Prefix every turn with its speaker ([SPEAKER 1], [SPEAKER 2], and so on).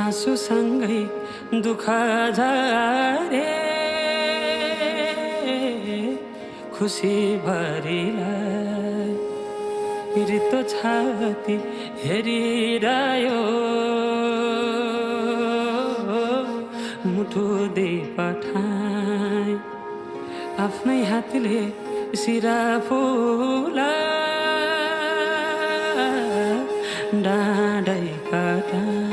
[SPEAKER 1] आँसुसँगै दुःख झारे खुसी भरिलाई रित्तो छाती हेरिरह्यो मुठो दे पठाए आफ्नै हातले सिरा फुला डाँडै कटाए